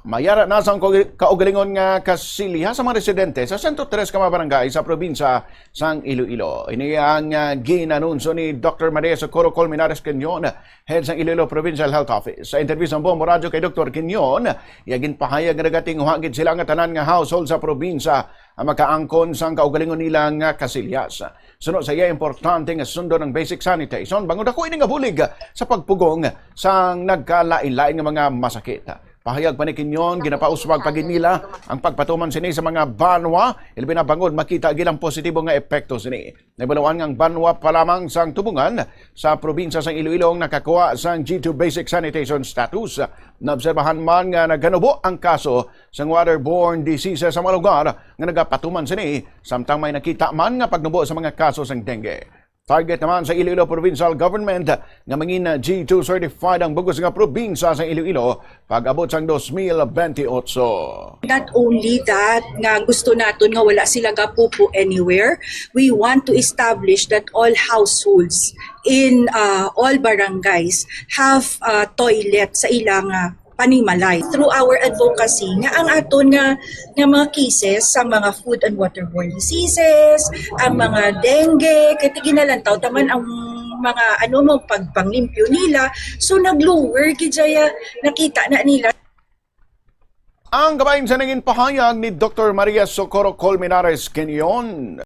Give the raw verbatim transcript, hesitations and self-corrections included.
Mayara na sang kau-, kaugalingon nga kasilya sa mga residente sa sento tres ka mga barangay sa probinsya sang Iloilo. Ini ang, ah, ginanunsyo ni Doctor Maria Socorro Colmenares Quinyon, head sang Iloilo Provincial Health Office. Sa interview sa Bombo Radyo kay Doktor Quinyon, iya ginpahayag nga nagatinguha gid sila nga tanan nga household sa probinsya ang makaangkon sang kaugalingon nila nga kasilyas. Suno sa iya, importante nga sundon ang basic sanitation bangod ako ini nga bulig sa pagpugong sang nagkalain-lain nga mga masakit. Pahayag pa ni Quinyon, ginapauswag pa gid nila ang pagpatuman sini sa mga banwa, ilabi na bangod makita gid ang positibo nga epekto sini. Nahibaluan nga ang banwa pa lamang sang Tubungan sa probinsya sang Iloilo ang nakakuha sang G two Basic Sanitation Status. Naobserbahan man nga naganubo ang kaso sang waterborne diseases sa mga lugar nga nagapatuman sini, samtang may nakita man nga pagnubo sa mga kaso sang dengue. Target naman sa Iloilo Provincial Government nga mangin G two certified ang bug-os nga probinsya sa Iloilo pag-abot sang dos mil benti otso. Not only that, nga gusto naton nga wala sila gapupo anywhere, we want to establish that all households in uh, all barangays have uh, toilet sa ilang uh, panimalay. Through our advocacy, nga ang aton nga, nga mga cases sa mga food and waterborne diseases, ang mga dengue, kay tiginalantaw taman ang mga ano mo pagpanglimpyo nila, so nag-lower gid siya, nakita na nila. Ang kabahin sa nangin pahayag ni Doktor Maria Socorro Colmenares Quinyon,